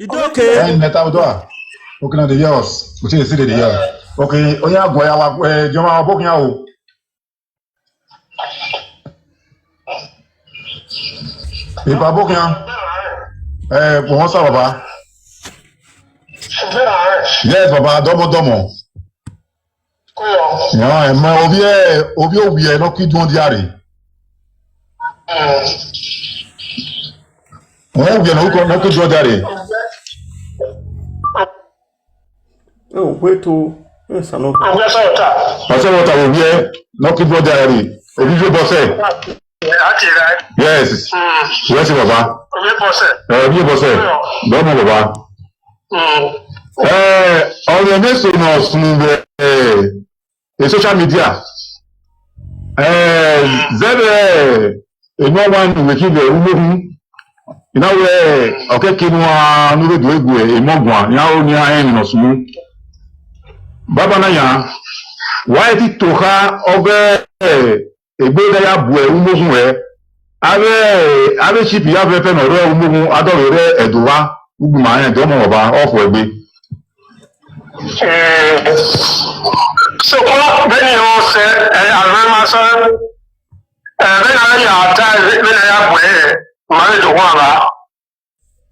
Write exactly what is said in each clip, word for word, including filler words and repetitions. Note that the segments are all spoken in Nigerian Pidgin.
You dey okay? Ẹyin mẹ́ta ọdọ a. Okay, now the years. Which is the year. Okay, oya go ya wa eh jọma abokin ya o. Ipa abokin ya. Eh, wọ́n sá bàbá. Yes, bàbá, dọ́mọ dọ́mọ. Yan ẹ mọ obi ẹ obi obi ẹ lọkì dùn ọdí àrè. Wọn obi ẹ lọkì dùn ọdí àrè. Oh, wait, oh, yes, I know. Pàṣẹ wọ́n ta obi ẹ lọkì dùn ọdí àrè. Obi yóò bọ́ sẹ́. Yes. Yes, bàbá. Ẹ obi yóò bọ́ sẹ́. Dọ́mọ bàbá. Ẹ ọ̀rọ̀ mẹ́sàn-án náà sùn bẹ́ẹ̀ ẹ social media. Ẹ zẹ́bẹ̀ ẹ̀yọ́ wa nù wíkí bẹ̀ wúlò fún. Ìnáwó ẹ ọ̀kẹ́ kinu wa nuru do egu ẹ ìmọ̀gùn à ìnáwó ni a ẹ̀ nà sùn. Bàbá náà yà wáyé ti tò ká ọbẹ̀ ẹ̀ ègbé dáyà bù ẹ̀ wúlò fún ẹ̀. Abẹ́ abẹ́ ṣípì yà fẹ́ fẹ́ nà ọ̀rọ̀ ẹ̀ wúlò fún adọ́rẹ̀ rẹ̀ ẹ̀dùn wa. Gbogbo màá yẹn dọ́mọ̀ ọ̀bá ọ̀fọ̀ ẹgbẹ́. Sokwa beni o se ẹ ààrẹ máa sọ ẹ beni ayé yà á ta beni ayé àgbẹ̀ ẹ máa lè dùn wọn bá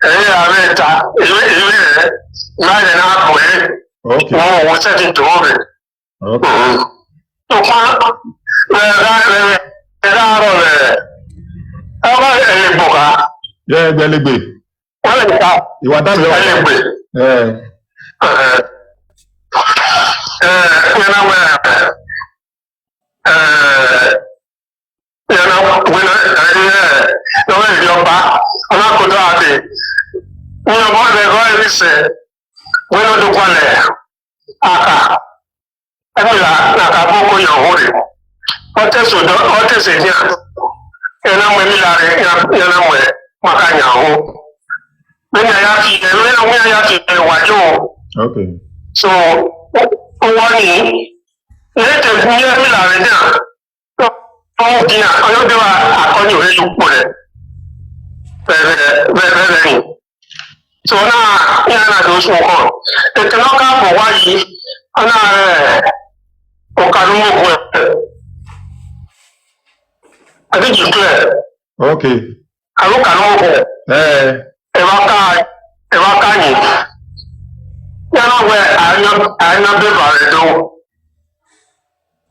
ẹ yà á bẹ ta ìwé ìwé ẹ máa lè náà àgbẹ̀ ẹ Okay. wọn ò wọ́n sẹ́ni tó wọ́n bẹ̀. Okay. Sokwa ẹ ẹ ẹ láàárọ̀ rẹ̀ ẹ bá ẹ lè gbọ̀ ká Yẹ ẹgbẹ́ lẹ́gbẹ́. wọ́n lè ta Ìwà dábìí ẹ lè ọ̀rọ̀. gbẹ̀. Ẹ Ẹ ẹ yẹn náà wẹ̀ ẹ yẹn náà wẹ̀ náà ẹ yẹ náà wẹ̀ ìdí ọba ọlọ́kùnrin àti ní ọba ọ̀dẹ̀ ẹ̀kọ́ ẹ̀rí sẹ̀ wẹ̀ náà tó kọ́lẹ̀ àkà ẹ̀mí là nàkà bókó yàn hóre ọ̀tẹ̀sọ̀ ọ̀tẹ̀sẹ̀ ní à yẹn náà wẹ̀ mí là rẹ̀ yẹn náà wẹ̀ màkà yàn hó. Mẹ́ni àyà fi ẹ̀ mẹ́ni wẹ̀ àyà fi ẹ̀ wájú o. Okay. So, ó wá ní ilé ìtẹ̀kùn yẹn mi là rẹ̀ dẹ̀. Ọmọ kìíní ọyọ́ bí wa àkọ́ni òwe yìí pọ̀ rẹ̀. Bẹ́ẹ̀ bẹ́ẹ̀ bẹ́ẹ̀ ni. So náà ní àná tó sùn kọ́. Ètò náà ká bọ̀ wá yìí. Ọ̀nà ẹ̀ ọ̀kadù mọ̀ kú ẹ̀. I think you clear. Okay. Àlọ́ kà ló ń bọ̀. Ẹ Ẹ bá ká ẹ bá ká yìí. Yàrá wẹ̀ àyàn àyàn bẹ́ẹ̀ bá rẹ̀ dó.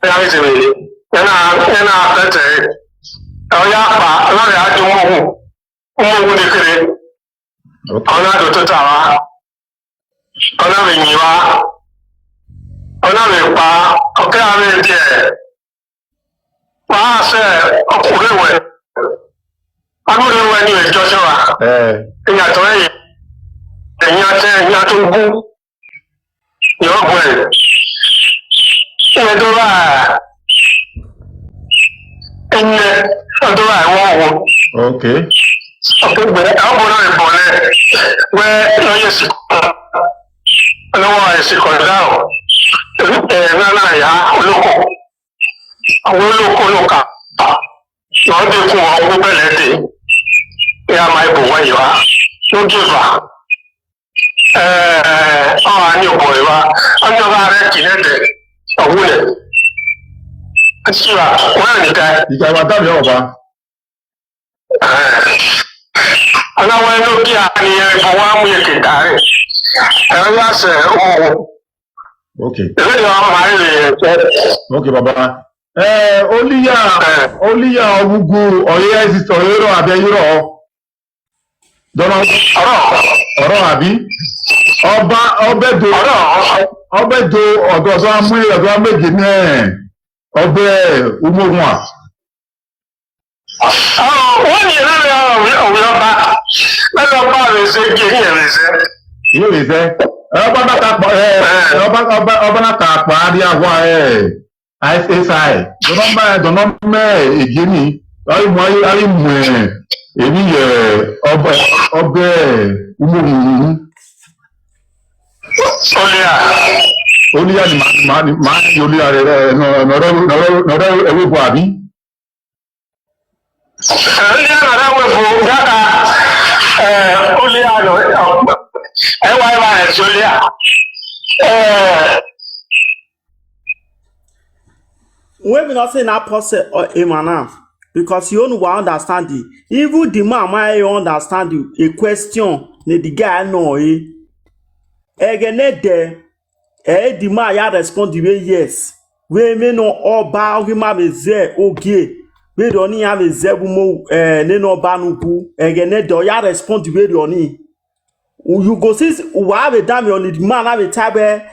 Ẹ yà mí ti wèlé. Ẹ náà ẹ náà pẹ̀tẹ̀. Ẹ yà pa ọlọ́rẹ̀ á dún mọ́wù. Mọ́wù ní kiri. Okay. Ọ̀nà àdó tó tà wá. Ọ̀nà mi yìn wá. Ọ̀nà mi pa. Ọ̀kẹ́ àmì díẹ̀. Wàá sẹ́ ọkùnrin wẹ̀. Ọdún rẹ̀ wẹ̀ ní ìjọ ṣe wa. Ẹ Ìyàtọ̀ ẹ̀yìn. Ẹ̀yìn àti ẹ̀yìn àti ogún. Yóò gbọ́ ẹ̀. Ìyẹn tó bá ẹ̀yìn ọdún bá ẹ̀wọ̀n wò. Okay. Ọ̀pẹ̀gbẹ̀ ọ̀pọ̀ náà ìbọn lẹ̀. Wẹ́ lọ́yẹ̀ sí kọ́. Lọ́wọ́ ẹ̀sìn kọ̀ dáhùn. Ẹ̀ náà náà yá olóko. Àwọn olóko ló kà. Wọ́n dé kú wọn kó bẹ̀rẹ̀ dé. Ẹ á máa ibò wáyé wa. Ló dé bá. Ẹ ẹ ọ̀ á ní òbò ìwà. Ọjọ́ bá rẹ̀ kì lẹ́dẹ̀. Ọ̀wúlẹ̀. Ẹ ṣíra. Wọ́n rẹ̀ nìkan. Ìgbà ìwà dábìí ọ̀bá. Ọlọ́wọ́ ló kí àníyàn ìbò wa mú ètè dárẹ̀. Ẹ̀rọ yà sẹ̀ ọ̀hún. Okay. Èmi ni wọ́n máa ń lè ẹ̀jẹ̀. Okay, bàbá. Ẹ Olíyà Ẹ Olíyà Ọ̀wùgù ọ̀yẹ́ ẹ̀sìn ọ̀yẹ́ rọ̀ àbí ẹ̀yẹ́ rọ̀. Dọ́nà ọ̀rọ̀ ọ̀rọ̀ àbí. Ọba ọbẹ̀ do ọ̀rọ̀ ọbẹ̀ do ọ̀dọ̀ ọ̀dọ̀ amú ọ̀dọ̀ amú èjì náà ọbẹ̀ umogun à. Wọ́n ní ìlú rẹ̀ òwe ọba. Bẹ́ẹ̀ ọba rẹ̀ ṣe kí èyí rẹ̀ ṣe. Yóò lè fẹ́. Ẹ ọba náà kà pọ̀ ẹ ọba ọba ọba náà kà pọ̀ adé àwa ẹ. I S I. Dọ̀nà mẹ́ dọ̀nà mẹ́ èjì ni. Ayé mu ayé ayé mu ẹ̀ èmi yẹ ọbẹ̀ ọbẹ̀ umogun. Olùyà Olíyà ni màá ni màá ni màá ni olíyà rẹ̀ rẹ̀ nọ̀rọ̀ nọ̀rọ̀ nọ̀rọ̀ ẹ̀wé bọ̀ àbí. Olùyà nàrà wẹ̀ fún gàkà. Olùyà lọ Ẹ wá ẹ máa ẹ̀ sólíà. Ẹ When we not say na person or a man now, because you only will understand it. Even the man might understand you. A question, ne the guy know eh. Again, there, eh, the man ya respond the way yes. We may no oba we ma be ze oge. We don't have a zebu mo eh ne no ba nugu. Again, there ya respond the way oni. You go see wa be damn on the man have a type eh.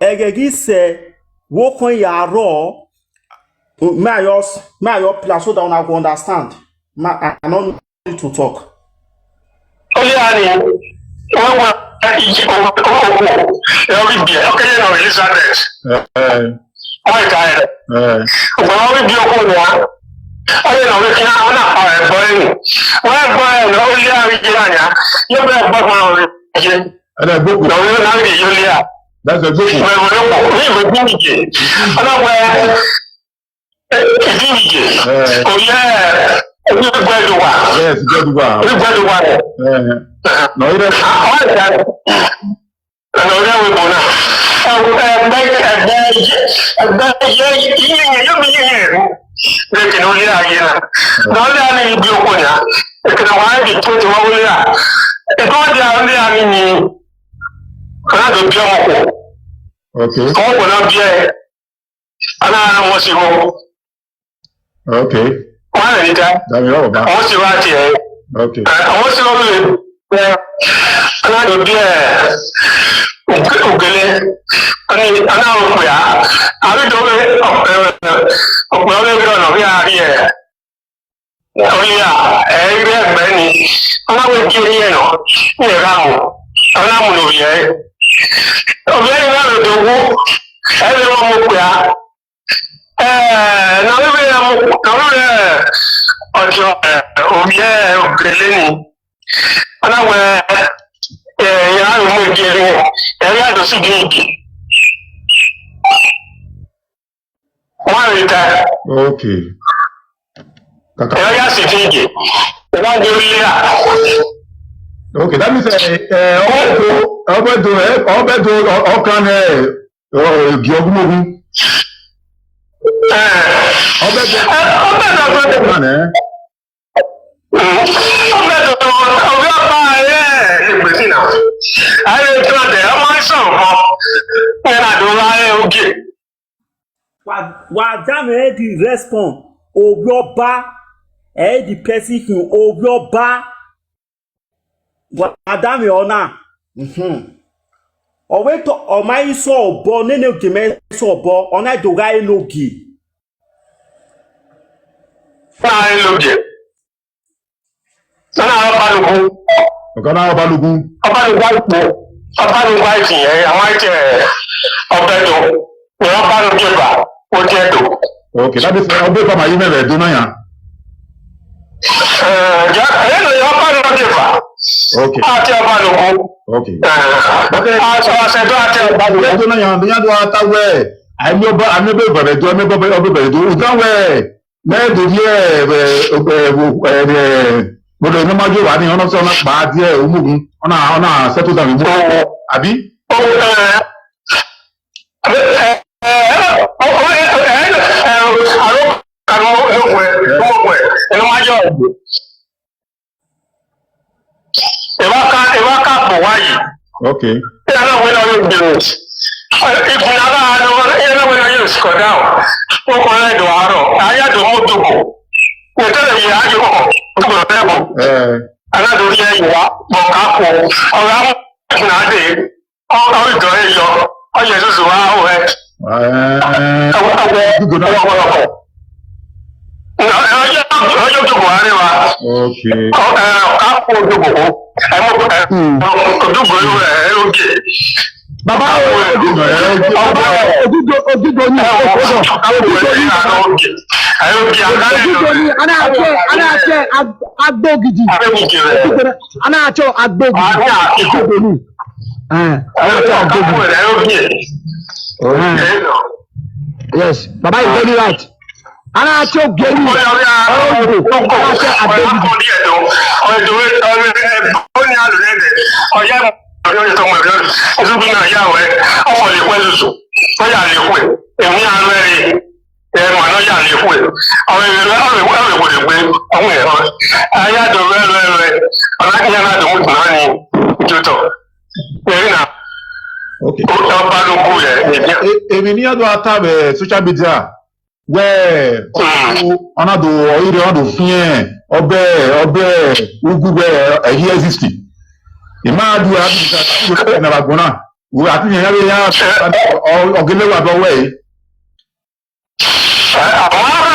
Egegi say wo kon ya ro. May I just may I just play so that una go understand. Ma I, I no need to talk. Only ani. Wọ́n wá ìjì owó owó ẹ̀rí bíẹ̀ ọ̀kẹ́yẹ̀ náà Elizabeth. Ẹ Wọ́n ìka ẹ̀. ẹ Ọ̀gbọ́n wọn bí okòó ni wá. Ọ̀yẹ́ náà wí kí wọ́n náà pa ẹ̀gbọ́n ẹ̀ nù. Wọ́n ẹ̀gbọ́n ẹ̀ náà ó lé àríjẹ́ náà yá. Yóò bẹ̀rẹ̀ gbọ́ fún àwọn ọ̀rẹ́ jẹ́. ẹ dẹ gbókù Lọ́wọ́ yóò náà rí yóò lé à. that's a gbókù. Wọ́n ẹ̀gbọ́n ló pọ̀ ní ìwé bí ìjẹ́. Ọlọ́pàá ìdí ìjẹ́. Ẹ Kò yẹ ẹgbẹ́ ìlú wa. yes gbẹdùgbà. Ẹgbẹ́ ìlú wa rẹ̀. Ẹ nọ yìí dẹ. Àwọn ìjà rẹ̀. Ẹ̀rọ rẹ̀ wò bọ̀ náà. Ẹgbẹ́ ẹgbẹ́ ẹgbẹ́ yẹ yíyẹ yóò bí yíyẹ rẹ̀. Lẹ́kìn ó lé ayé náà. Náà ó lé ayé ibi oko náà. Ìkìlọ̀ wà á di tó ti wá wọlé à. Ìkọ́ di àwọn ilé ayé ni. Kọ́lá tó bí ọmọ kò. Ok Kọ́ kò náà bí ẹ. Aláàánú wọn sì mú. ok Wọ́n á rẹ̀ níta. dami ọwọ ba Wọ́n sì wá tiẹ̀. Ok Àwọn sì wọ́n lè bẹ aláàánú bí ẹ. Ògèlè. Wọ́n ní aláàánú pè á. Àbí tó wé ọ̀pẹ̀ ọ̀pẹ̀ ọ̀pẹ̀ ọ̀nà bí a rí ẹ̀. Ọ̀yà ẹ̀rí ẹ̀gbẹ́ ni. Wọ́n á wé kí orí ẹ̀ nà. Ní ẹ̀rọ àmọ̀. Ọ̀nà àmọ̀ lòbí ẹ̀. Òbí ẹ̀ náà lè dòwó. Ẹ̀ lè wọ́n mú pè á. Ẹ̀ nà wíwé ẹ̀ mú nà wíwé ẹ̀ ọ̀dọ̀ ẹ̀ òbí ẹ̀ òkèlè ni. Wọ́n á wẹ̀ ẹ̀ yà á lè mú ìdí ẹ̀ ẹ̀ yà á lọ sí ìdí ìdí. Wọ́n á lè ta. Ok. Kàkà. Ẹ yá sì ti jẹ. Ẹ bá jẹ orí yá. Ok, that means ẹ ẹ ọbẹ do ọbẹ do ẹ ọbẹ do ọkàn ẹ ẹ gi ọgúnmọgún Ẹ ọbẹ do ẹ ọbẹ̀ náà tó dẹ̀. ọkàn ẹ Ọbẹ̀ tó ọbẹ̀ ọba ẹ̀ ẹ̀ lè pè sí náà. Ayé tó dẹ̀ ọmọ ń sọ̀rọ̀ kan. Ẹ náà tó wá ẹ̀ oge. Wa wa dame e di respond. Obi oba e di person kin obi oba. Wa dame ona. Mhm. Owe to o ma iso obo nene oge me so obo ona do ga enoge. Náà ẹ lóge. Náà ọba lógún. ọkàn náà ọba lógún. Ọba lógún àìpọ̀. Ọba lógún àìsìn yẹn àwọn àìsìn ọbẹ̀ tó. Ní ọba lógún ìbà ó jẹ́ tó. Ok, that means ọbẹ fama yìí mẹrẹ dúná yàn. Ẹ̀jẹ̀ ẹ̀yẹ́ ló yẹ ọba lógún ìbà. Ok, Àti ọba lógún. Ok. Àti ọ̀sẹ̀ tó àti ọba lógún. Ọbẹ dúná yàn ní yàtọ̀ àtàwẹ̀ àmì ọba àmì ọbẹ bẹ̀rẹ̀ dùn àmì ọbẹ ọbẹ bẹ̀rẹ̀ dùn ìdáwẹ̀ mẹ́ẹ̀ẹ́dọ̀gí ẹ̀ ẹ̀ gbọdọ̀ iná máa jó wà ní ọ̀nà tí ọ̀nà pa á díẹ̀ òmùgún ọ̀nà ọ̀nà settle down ìmú àbí. Ìbá ká ìbá ká bọ̀ wáyé. Ok. Ìyá náà wẹ́n náà yóò gbèrò. Ìkùnà bá a lọ, ìyá náà wẹ́n náà yóò sùkọ̀ dáhùn. Wọ́n kọ́ láì dùn àárọ̀. Ayé àdùn mú dùbò. Ìtẹ́lẹ̀ yìí á yọ dùbò rẹ̀ bọ̀. Ẹ Aládùúrí ẹ̀ yìí wá bọ̀ ká kó. Ọ̀rọ̀ àwọn ìkùnà dé. Ọ̀rọ̀ ìdọ̀ ẹ̀ yọ. Ọ̀yẹ̀ tuntun wá ó ẹ̀. ẹ Ẹ̀wọ̀n ẹ̀wọ̀n Dùgbò náà. ẹ̀wọ̀n ọ̀pọ̀lọpọ̀. Ọjọ́ ọjọ́ dùbò á rí wa. Ok. Ká kó dùbò kó. Ẹ mọ̀ ẹ dùbò yóò ẹ̀ ẹ̀ ló jẹ. Bàbá o, Dùgbò ẹ bàbá o, ojúdo ojúdo ní Ẹ wọ̀ ojúdo ẹ̀ ojúdo ní ló jẹ. Ẹ̀ ló jẹ àgbáyé ló ojúdo ní jẹ. anáàtẹ anáàtẹ agbógidi Abẹ́kùnjẹ rẹ̀. anáàtẹ agbógidi Àní àtìkù. ojúdo ní. Ẹ, Ẹ̀ ló jẹ àkókò rẹ̀ ló jẹ. Ẹ̀ lọ. Yes, bàbá is very right. Anáàtẹ ògèlú Ọ̀yà ọ̀yà anáàtẹ agbógidi. ọ̀yà ọ̀yà ọ̀yà ọ̀yà ọ̀yà ọ̀yà ọ̀yà ọ̀yà yọ yẹ tọmọ ẹ̀rọ ẹ̀sùn bí náà yà wẹ̀ ọmọ lè pẹ́ lùsùn wọ́n yà lè pẹ́ èmi àmẹ́rẹ́ ẹ̀ mà náà yà lè pẹ́ àwọn èèyàn àwọn èèyàn wò lè gbé àwọn èèyàn ayé àdó rẹ́rẹ́rẹ́ ọ̀làkìyàn náà dùn mùtù náà ni jòtọ̀ ẹ̀rí náà Okay. ọba ló kú yẹ ẹ̀jẹ̀. E- Èmi ní ọdún atábẹ̀ social media where ọ̀nà tó ọ̀yẹ́dẹ̀ ọ̀nà tó fi ẹ̀ ọbẹ̀ ọbẹ̀ ugwu bẹ̀ ẹ̀yí exist. Ìmá àdúrà àdúrà ìnàbàgbọ́n náà wò àti yẹn yàrá yàrá ọ̀gẹ́lẹ́wà bọ̀ wẹ̀ yìí. Àwọn ará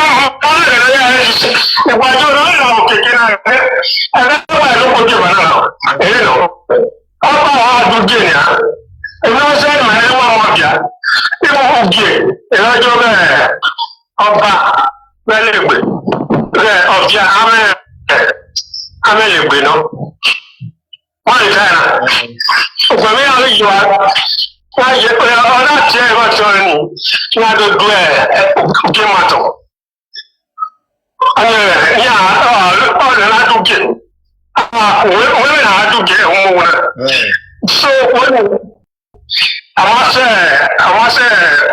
ọ̀rẹ́ rẹ̀ yà ẹ́ ṣiṣẹ́ ìwájú ọ̀rọ̀ ìlànà kékeré náà ẹ̀ ẹ̀ ẹ̀ wà ló kojú ìwà náà èyí lọ. Ọba wa dúdú ènìyàn èmi wọ́n sẹ́yìn mọ̀ ẹ́ wọ́n mọ̀ bíà ìwọ̀n ògì ìrọ́jọ́ bẹ́ẹ̀ ọba mẹ́lẹ̀gbẹ̀ bẹ́ẹ̀ ọ̀bíà amẹ́lẹ̀gbẹ̀ náà. Wọ́n lè dáná. Ògbẹ̀mí àwọn yìí wá wọ́n yẹ pé ọ̀rọ̀ àti ẹ̀rọ tí wọ́n ní ní àdójú ẹ̀ òkè mọ́tò. Ní ọ̀rẹ́ ládùúgbò wọ́n náà dùgbò ẹ̀ ń mú wọn. So wọ́n ní àwọn sẹ́ àwọn sẹ́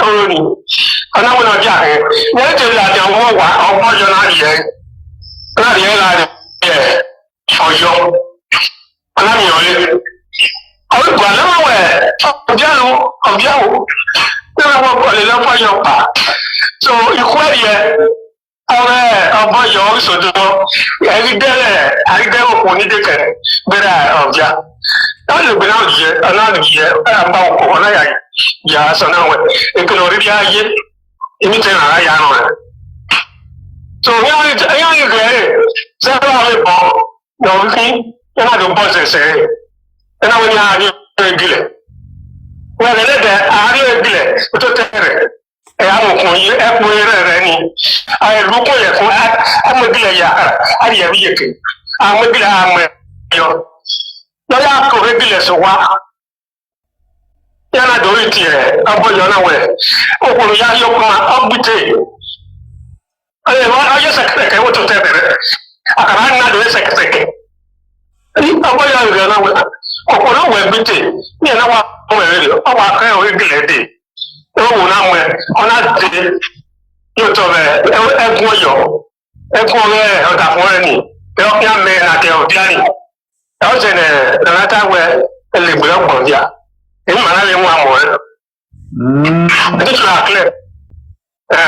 ọ̀rọ̀ ni ọ̀nà wọn náà bí àhẹ́ wọ́n ti rí àti àwọn wà ọgbọ́n yọ náà yẹ náà yẹ láàrin ẹ̀ ọ̀yọ́ ọ̀nà mi ọ̀rẹ́ ọ̀rẹ́ gbà lẹ́wọ̀n wẹ̀ ọ̀bíàwò ọ̀bíàwò náà wọ́n kọ̀ lè lọ́pọ̀ yọ pa. So ikú ẹ̀ yẹ ọ̀rẹ́ ọgbọ́n yọ oríṣiríṣi ẹ̀rí dẹ́rẹ̀ àrí dẹ́rẹ̀ òkú onídé kẹrẹ gbéra ọ̀bíà. Wọ́n lè gbé náà yẹ ọ̀nà yẹ ọ̀nà bá òkú ọ̀nà yà yà sọ náà wẹ̀ èkìlọ̀ orí bí ayé èmi tẹ̀ náà yà nù rẹ̀. So yẹ́n ní yẹ́n ní gẹ̀ẹ́rẹ́ sẹ́wọ́n àwọn ìbọn yọ̀ wípé yẹ́n náà ló bọ́ sẹ̀sẹ̀ rẹ̀ yẹ́n náà wọ́n ní àárín ìgbìlẹ̀ wọ́n lè lẹ́dẹ̀ẹ́ àárín ìgbìlẹ̀ tó tẹ̀ rẹ̀ ẹ̀ amòkùn yìí ẹ̀kún rẹ̀ rẹ̀ ni ẹ̀rùkún yẹ̀ fún amọ̀gbìlẹ̀ yà àríyàbí yèké amọ̀gbìlẹ̀ amọ̀ ẹ̀yọ lọ́yà kò rẹ̀ gbìlẹ̀ sọ wá. Yàrá dòrí tiẹ̀ abọ́yọ̀ náà wẹ̀ ọkùnrin yá yọkùn máa ọ̀gbìtẹ̀ ẹ̀ wọ́n ayé sẹ̀kẹ̀sẹ̀kẹ̀ wọ́n tó tẹ̀ bẹ̀rẹ̀ àkàrà náà dòrí sẹ̀kẹ̀sẹ̀kẹ̀ abọ́yọ̀ rẹ̀ náà wẹ̀ ọkùnrin wẹ̀ gbìtẹ̀ ní ẹ̀ náà wà ọmọ ẹ̀rẹ́ rẹ̀ ọwọ́ akẹ́ orí gbìlẹ̀ dé. Ewu na mwe ona de yóò tọ bẹ ẹkún ọyọ ẹkún ọrẹ ọdà fún ẹni ẹ ọkùnrin amẹ nàkẹ ọdí àní ẹ ọsẹ nẹ nànátà wẹ ẹlẹgbẹrẹ ọgbọn díà èyí màá lè mú àmọ ẹ Mm, ẹni tó àkílẹ ẹ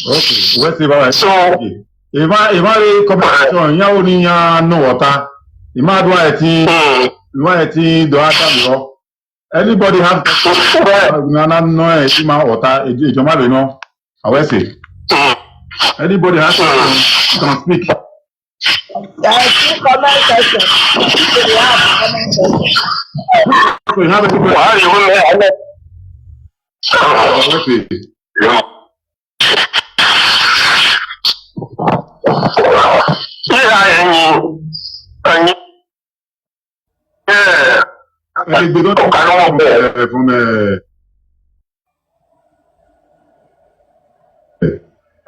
okay. What's the about? so Okay. If I if I read competition, you only ya no water. If I do I think if I think do I tell you. Anybody have bẹẹ na na no eh si ma water ejo ma be no. I will say. Anybody has question, you can speak. There is no comment section. They have comment section. So you have any question? wàá rí wọn mẹ alẹ I will say. yíra ẹyin ẹyin ẹ Ẹlẹgbẹ tó ọkà ni wọn bẹẹ. ẹ fún ẹ.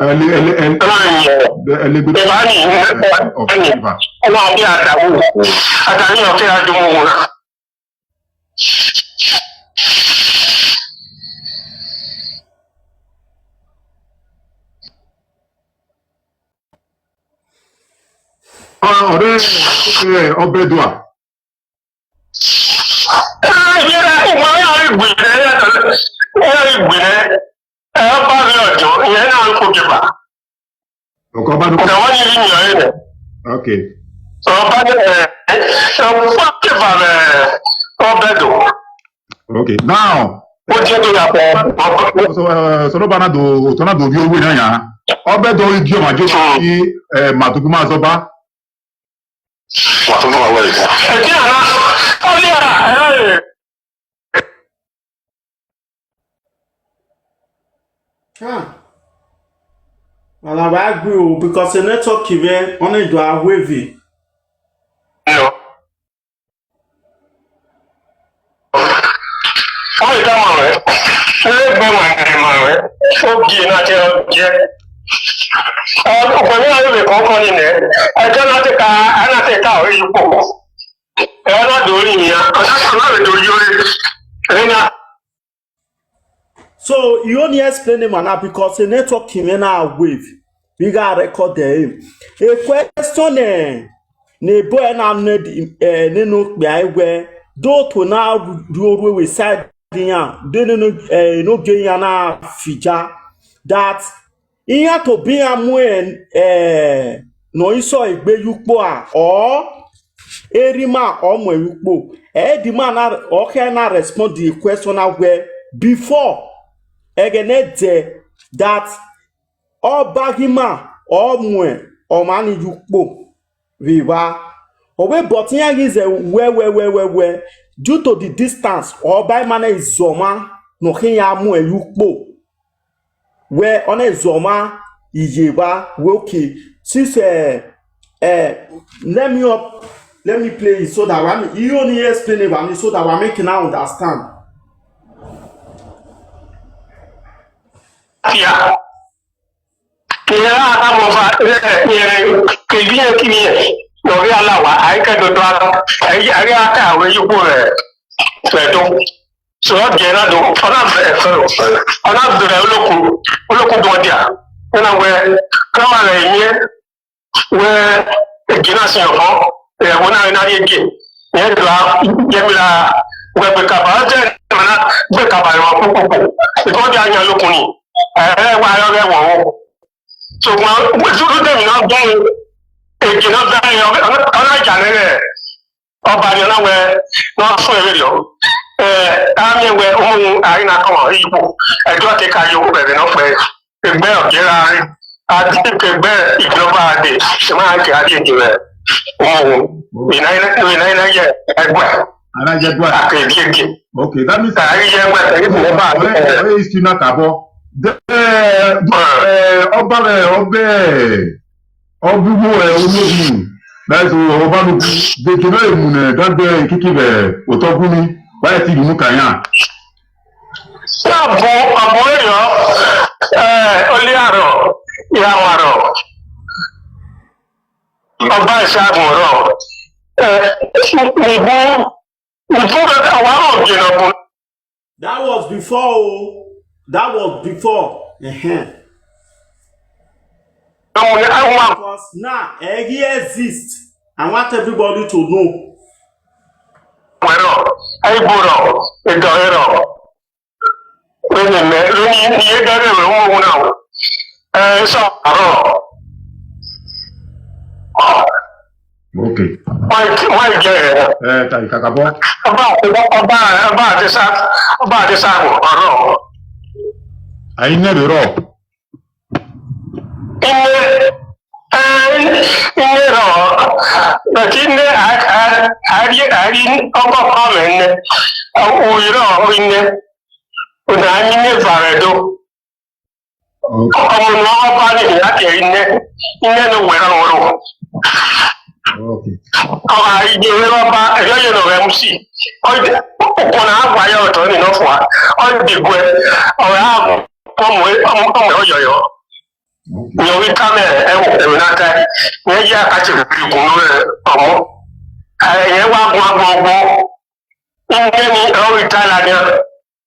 Ẹlẹ ẹlẹ ẹlẹ Ọlọ́run yẹn ẹlẹgbẹ tó ìbá ní ìmẹ́fà of ẹni fever. ọmọ àbí àtàwọn àtàwọn ọ̀kẹ́ àdúgbò wọn. Ọ̀rẹ́ ẹ ọbẹ̀ dùà. Ìyẹn ìmọ̀ ayé àwọn ìgbìlẹ̀ yàtọ̀ ẹ̀ ìgbìlẹ̀ ẹ̀ bá rí ọ̀jọ̀ ìyẹn náà ń kó jẹba. Ọkọ bá dùn. Ọ̀gá wọn ní ìrìn ìyá rẹ̀ Okay. ọba ní ẹ̀ ẹ̀ wọ́n jẹba rẹ̀ ọbẹ̀ dùn. Okay. Now, Ó jẹ́ tó yàtọ̀ ọ̀gá. so uh, so no bana do so na do bi owe na ya. Ọbẹ̀ dùn igi ọmọ àjọ sí ẹ màtúkú máa sọ bá. Wà tó bá wà wẹ̀rẹ̀ kan. Ẹ̀jẹ̀ àná ó ní àná. Ah. Alaba agree o because the network even only do a wavy. Hello. Wọ́n lè dá màá rẹ̀. Ilé ìgbẹ́ màá rẹ̀ màá rẹ̀. Ó di iná jẹ́ jẹ́. Ọ̀pọ̀ ní àwọn ìwé kan kọ́ nílẹ̀. Ẹjọ́ náà ti ka, àná ti ka orí ipò. Ẹ má dòrí ìyá. Ọ̀sán kan má lè dòrí orí. Ẹ̀yin náà. So you only explain him now because the network came in our wave. We got record there. A question eh, ne boy na ne di eh ne no kpe ai we do to na ru ru we side yan de no no eh no ge yan na fija that iya to bi amu en eh no iso egbe yupo a or erima or mo yupo eh the man na okay na respond the question na we before egene de that ọba gị ma ọ mụe ọma ni yukpo viva owe but ya gị ze we we we we we due to the distance ọba ima na izoma no kị ya mụe yukpo we ọ na izoma iyeva we okay since eh, eh, let me up let me play it so that wa mi ihe onye explain ba mi so that wa mi can understand Ìyá. Ìyá àmọ̀fà kèbí ẹ̀ kí ni ẹ̀ lọ́rí aláwa àyíkẹ́dọ̀dọ̀ ara àrí àtàwé yípo rẹ̀ pẹ̀lú. Sọ̀rọ̀ jẹ́ náà dùn ọ̀nà bẹ̀rẹ̀ fẹ́rẹ̀ ọ̀nà bẹ̀rẹ̀ olókùn olókùn dùn ọdíà nínú wẹ̀ káwá rẹ̀ yẹn wẹ̀ èjì náà sì yọ̀kọ́ ẹ̀wọ̀n náà náà yé gé yẹn dùn á yẹmi la wẹ̀ gbé kaba ọ̀jẹ̀ náà gbé kaba yọ̀ kúkúkú ìkọ́jà yẹn lókun ni ẹ̀rẹ́ wà yọ̀ rẹ̀ wọ̀ wọ̀. Ṣùgbọ́n ojúdú tèmi náà gbọ́ o, èjì náà bá yẹn ọ̀nà ìjà lẹ́rẹ̀ ọba ni ọ̀nà wẹ̀ náà fún èrè lọ. Ẹ àmì ẹ̀wẹ̀ ohun àrínà kọ̀mọ̀ ipò ẹjọ́ ti ka yòókù bẹ̀rẹ̀ náà pẹ̀ ẹgbẹ́ ọ̀gẹ́ra àti ẹgbẹ́ ìjọba àdè ṣe máa ń kẹ́ àdé ìjìnlẹ̀ ohun ìnáyẹ̀wẹ̀ ẹgbẹ́ Anajagba. Àkèjì èkè. Okay, that means Àyè ẹgbẹ́ ẹgbẹ́ ìjọba àdè. Ọ̀rẹ́ ìsúná kàbọ̀. Ọba rẹ̀ ọbẹ̀ ọdúgbò ẹ̀ olóògùn láìsí ọba ló kú. Dèjì náà èmùnẹ̀ dágbẹ́ kíkì rẹ̀ òtọ́gún ni báyìí ti ìlú kàyà. Sáàbù ọ̀bùn èèyàn olè àrọ̀ ìyàwó àrọ̀ ọba ìṣàgùn ọ̀rọ̀ ìbú ìbú àwọn òjìnà bù. That was before o. That was before. Ehen. Àwọn Because now, eh, he exists. I want everybody to know. Ẹ̀rọ, ẹ̀gbọ́rọ̀, ìdọ̀rẹ́rọ̀. Lónìí mẹ́, lónìí iye dẹ́rẹ́ rẹ̀ wọ́n wọ́n náà. Ẹ sọ àárọ̀. Okay. Wọ́n jẹ́ ẹ̀rọ. Ẹ ta ìkàkàbọ̀. Ọba ọba ọba àdéṣà ọba àdéṣà ọ̀rọ̀. Àyín náà lè rọ̀. Ine ine rọ but ine ari ari ọkọ kọmẹ ne oyirọ ine una ine vare do ọmọ na ọba ni ìyá kẹ ine ine no wẹrẹ ọrọ Okay. ọba ìjọba ọba ẹjọ yẹn lọ rẹ mú sí ọkọ náà wáyà ọtọ nínú fún wa ọdìgbò ẹ ọrẹ ààbò ọmọ ọmọ ọmọ ọyọyọ. Nyɔvi kame ewo ewo na ta nye ya ka tse fi kun no ɔmɔ ɛyɛ wa gbɔ gbɔ gbɔ nye ni ɛwɔ ita la nya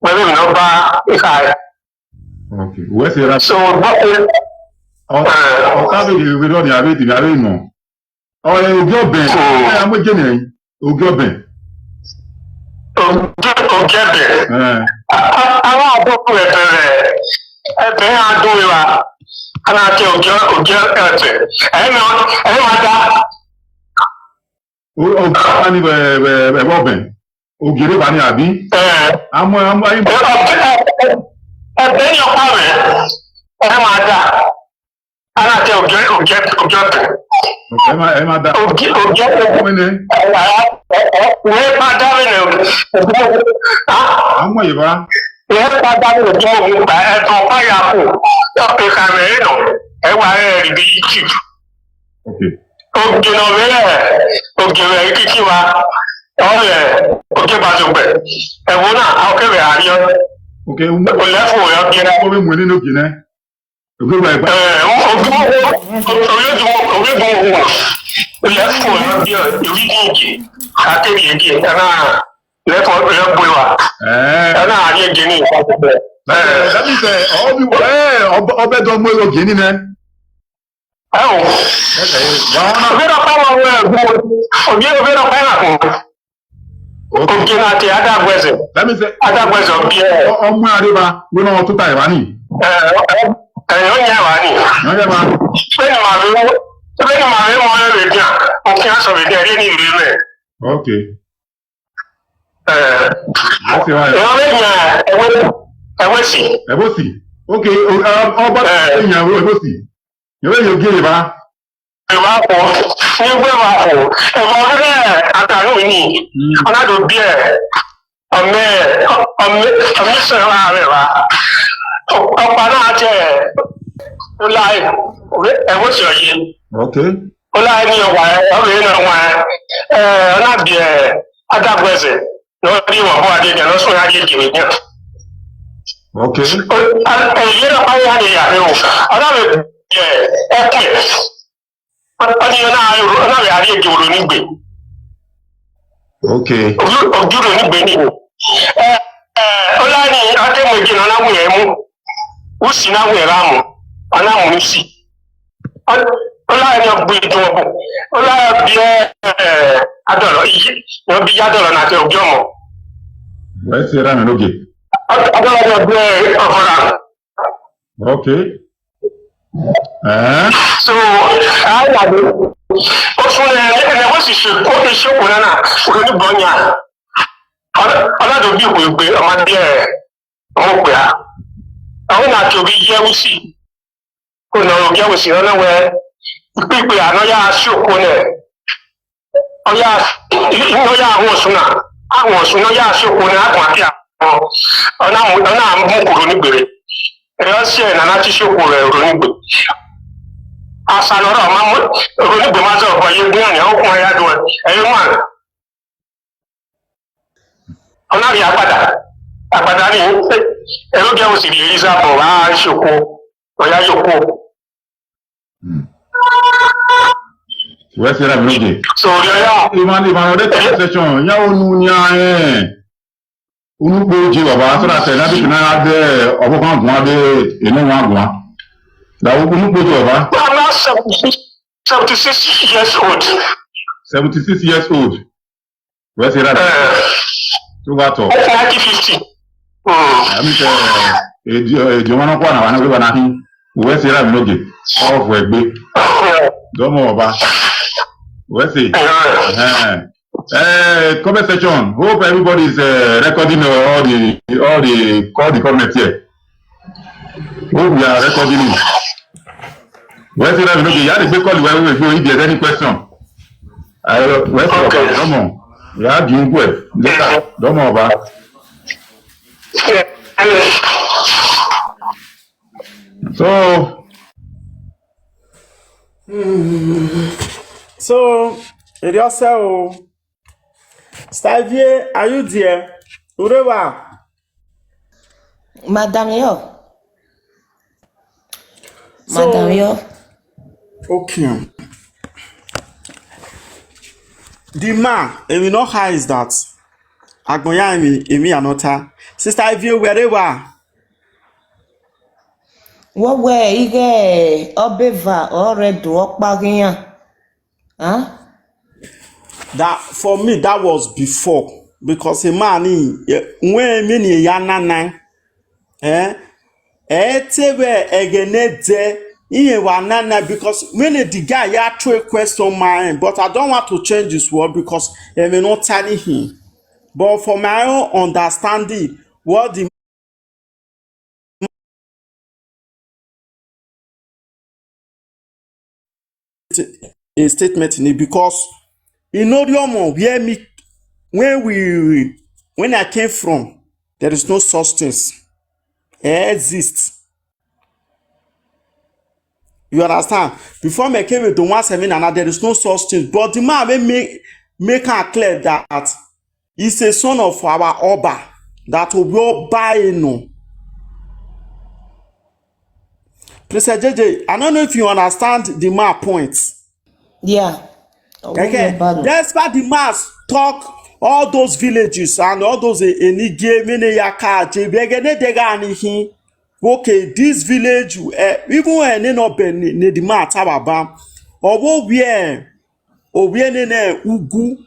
bɛbi mi n'ɔba iha. Okay. Wese ra. So gbɔ ko Ọta bi de we dọ ni abe ti ni abe nọ. Ọrẹ oge ọbẹ. Ẹ amú jẹ nìyẹn. Oge ọbẹ. Oge oge bɛ. Ẹ. Àwọn àbúkù ẹ̀bẹ̀ rẹ̀ ẹ̀bẹ̀ yẹn á dún mi wá. Aláàtẹ oge oge ẹ̀bẹ̀ ẹ̀yìn náà ẹ̀yìn máa dá. Oge ọbẹ ni bẹ bẹ bẹ bọ bẹ. Oge rẹ bá ní àbí. Ẹ̀ Amú amú ayé. ẹ̀bẹ̀ yẹn pa rẹ̀ ẹ̀yìn máa dá. Aláàtẹ oge oge oge ọ̀tẹ̀. Ẹ máa ẹ máa da. Oge oge Ọmọ ni. Wee padà mi nà Amú yìí bá. wee padà mi nà ọdún ọ̀hún gbà ẹ̀dùn ọ̀pá yà kù. Ìkà rẹ̀ nà ẹ wà ẹ̀ rí bí YouTube. Okay. Oge nà wee rẹ̀ oge rẹ̀ kíkí wa ọ̀rẹ́ oge bàtùgbẹ̀ ẹ̀wọ̀n náà ọ̀kẹ́ rẹ̀ àríyọ́. Okay. Olẹ́fù rẹ̀ ọ̀gẹ́ náà. Ọmọ mi mú nínú gìnẹ́. Oge wa ẹgbẹ́. Ẹ̀ ọ̀gẹ́ ọ̀gẹ́ ọ̀gẹ́ ọ̀gẹ́ ọ̀gẹ́ Left for your dear, you read it. I tell you again, and I left for your boy. Eh, And I get Jenny. that means uh, all the way. Ọbẹ̀ dán mú èrò gíní nẹ. Oh, Wàá náà. Obìnrin ọ̀pá wọn wẹ̀ ọ̀gbìn. Obìnrin ọ̀pá wọn kù. Òkè náà ti Adágbèsè. That means uh, Adágbèsè ọ̀bí ẹ̀. Ọmọ Adébá ló náà tún tàyè wá nì. Ẹ̀yọ́ yẹn wà ní. Wọ́n yẹ máa. Bẹ́ẹ̀ni màá fi wọ́n. Bẹ́ẹ̀ni màá fi wọ́n rẹ̀ rẹ̀ díà. Òkè aṣọ rẹ̀ díà lé ní ìlú rẹ̀. Okay. Ẹ̀yọ́ Wọ́n ti wá yẹn. lè yàn ẹ̀wẹ́ ẹ̀wẹ́ sí. Ẹ bó sì. Okay. Ọba Eh. ìyàwó ẹ bó sì. Ìyàwó yóò gé ìbá. Ìwà kù. Nígbà wà kù. Ìwà rẹ̀ àtàlù ni. Ọ̀nàdò bíẹ̀. Ọ̀mẹ́ ọ̀mẹ́ ọ̀mẹ́ sọ̀rọ̀ rẹ̀ wá. Ọ̀pá náà jẹ́ ọ̀la ẹ̀wọ́ sí ọ̀yẹ́. Okay. Ọ̀la ẹni ọ̀wà ọ̀rẹ́ náà wà. Ọ̀nà bíẹ̀ Adágbèsè. Lọ́dí ìwà bọ́ adé jẹ́ lọ́sùn ayé jìnnì jẹ́. Okay. Èyí náà bá yà ni yà ni o. Ọ̀nà mi ẹ̀ ẹ̀ kú ẹ̀. Ọ̀nà yẹn náà yóò náà yà á rí èdè òrò nígbè. Okay. Ojú òrò nígbè ni. Ẹ ẹ ọlá ni adémọ̀jì náà náà wù ẹ̀ mú. Ó sì náà wù ẹ̀ ráàmù. Ọ̀nà mú sí. Ọlá ni ọgbẹ́ ìjọ ọ̀bù. Ọlá bí ẹ adọ̀lọ̀ iye. Wọ́n bí yá dọ̀lọ̀ náà tẹ òbí ọmọ. Wẹ́ẹ́ ṣe rà mí lóge. Adọ̀lọ̀ ni ọgbẹ́ ọ̀fọ̀rà. Okay. Eh? So, ayi ade. O fun ẹ ẹ wọ́n sì ṣe kó iṣẹ́ kò náà kò ní bọ̀ nyà. Ọlọ́dún bí ìwé gbé ọmọdé ẹ̀ ọmọ pè á. Àwọn náà tó bí yẹ́wù sí. Kò náà yẹ́wù sí ọ̀nà wẹ̀ pípé àná yá aṣọ kò náà. Ọya ọya àwọn ọ̀sùn náà àwọn ọ̀sùn náà yá aṣọ kò náà àgbọ̀n àti àwọn ọ̀nà àwọn ọ̀nà àwọn mú kúrò nígbèrè. Ẹ̀rọ sí ẹ̀ nàná tí ṣòkò rẹ̀ rò nígbè. Àṣà lọ́rọ̀ máa mú rò nígbè máa sọ̀rọ̀ pẹ̀lú ẹgbẹ́ àná ó kún ẹ̀yà dùn ẹ̀ ẹ̀yọ́ mọ̀. Ọ̀nà rí àpàdà àpàdà ní ẹ̀rọ jẹ́ òsì rí Elizabeth wá ṣòkò ọ̀yá yòókù. Wẹ́ẹ́ ṣe rà mí lóge. So ọ̀rẹ́ yà Ìmọ̀ ìmọ̀ ọ̀rẹ́ tẹ̀lé session yà ó nu ní ayé. Onukpo ji baba sọ̀rọ̀ àtẹ̀ náà bí kìnnà adé ọ̀bọ̀ kan gùn adé inú wọn gùn. Dàwọ́ onukpo ji baba I'm now seventy six seventy six years old. Seventy six years old. Wẹ́ẹ́ ṣe rà mí. Uh, Tó bá tọ̀. Nineteen fifty. Mm. Àmì tẹ èdè èdè wọn kọ́ àwọn àwọn ẹgbẹ́ náà. Wẹ́ẹ́ ṣe rà mí lóge. Ọ̀fọ̀ ẹgbẹ́. Dọ́mọ ọba. Wẹ́ẹ́ ṣe. Uh, Eh, eh, comment section. Hope everybody is uh, recording uh, all the all the all the comments here. Hope we are recording it. Wẹ́ẹ́ sí rẹ̀ lókè, ìyá lè gbé kọ́ọ̀lù wẹ́ẹ́ wẹ́ẹ́ gbé if there's any question. Wẹ́ẹ́ sí ọba Okay. Dọ́mọ. Ìyá di ń pẹ̀ later Dọ́mọ ọba. yeah. So So, èrè ọsẹ o. Stavie, are you there? Urewa. Madam yo. So- Madam yo. Okay. The man, èmi no hide that. Agbonya èmi, èmi anota. Sister Ivy, wherever. What were ige obeva or do okpagiyan? Huh? That for me, that was before because a man in when many ya nana, eh, eh, tebe egene de iye wa nana because when the guy ya throw a question my end, but I don't want to change this word because I may not tell him. But for my own understanding, what the a statement in it because in Odiomo, where me when we when I came from, there is no such things. It exists. You understand? Before me came with the one seven and there is no such thing. But the man will make make her clear that he's a son of our Oba that will buy no. Mister J J, I don't know if you understand the man point. Yeah. Okay, despite the mass talk, all those villages and all those Enige, Meneyaka, Jebegene, Degani, okay, this village, uh, even when they not been the matter about, or what we are, or we are in Ugu,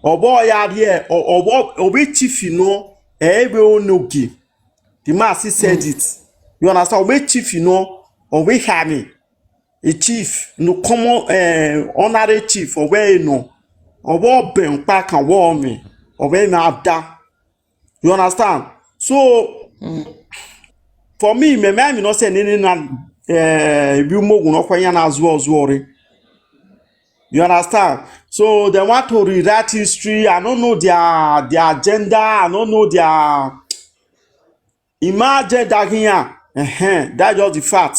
or what are there, or what, or we chief, you know, every onogi. The mass said it. You understand? We chief, you know, or we have me. A chief, no common uh, honorary chief, or where you know, or what ben pack and war me, or where me have that. You understand? So mm. For me, me, me, me not say any na eh you mo guno kwa yana as well as worry. You understand? So they want to rewrite history. I don't know their their agenda. I don't know their imagine that here. Uh-huh. That's just the fact.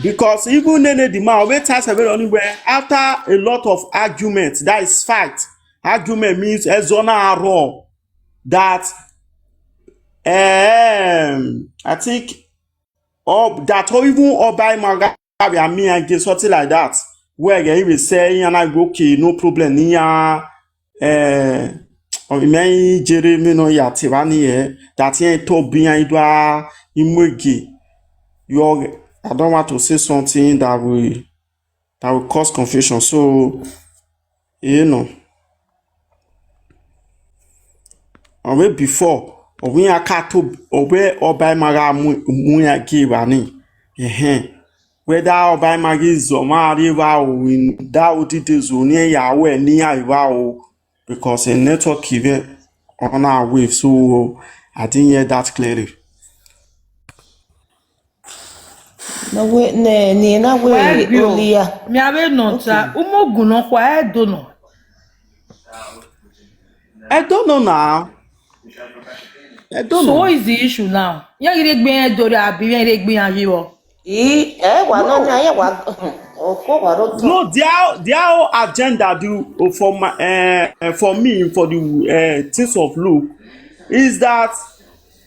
Because even Nene the man, we tell several anywhere after a lot of argument, that is fight. Argument means ezona raw. That um, I think all that or even all by Maga and me and get something like that. Where again he will say and I go okay, no problem. Nia eh or me jere me no ya te ba ni eh that yen to bi an do a imwege. You, I don't want to say something that will that will cause confusion. So you know, or we before or we are cat or we or by maga muya give ani. Eh, whether or by magi is or ma river or in that details or near Yahweh near Iwa, because a network event on our wave, so I didn't hear that clearly. No we ne ni na we Why bio? Olia. Mi ave nota. Umogun no kwa e do no. I don't know now. I don't So know. What is the issue now? Ya gire gbe do re abi ya gire gbe ya yiwo. I e wa no nya ye wa. Oko wa ro to. No, their their whole agenda do for my uh, for me for the uh, things of look is that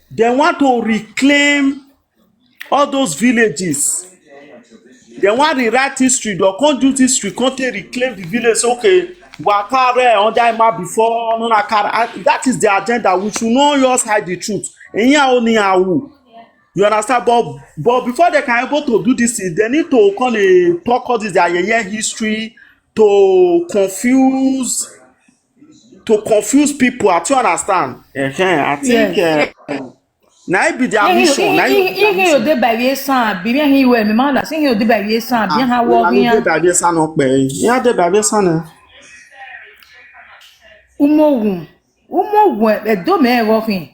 they want to reclaim all those villages. They want to write history. They can't do history. Can't they reclaim the village? Okay, Wakare under my before no na Kara. That is the agenda. We should not just hide the truth. And here only how you understand? But but before they can able to do this, they need to come and talk all this their history to confuse to confuse people. I do understand. Uh-huh. I think. Yes. Uh, na it be their mission. Na it be their mission. Ihe ode by the sun, be here he where me man that say ihe ode by the sun, be ha wo here. Ode by the sun no pe. Ihe ode by the sun. Umogun. Umogun e do me wo hin.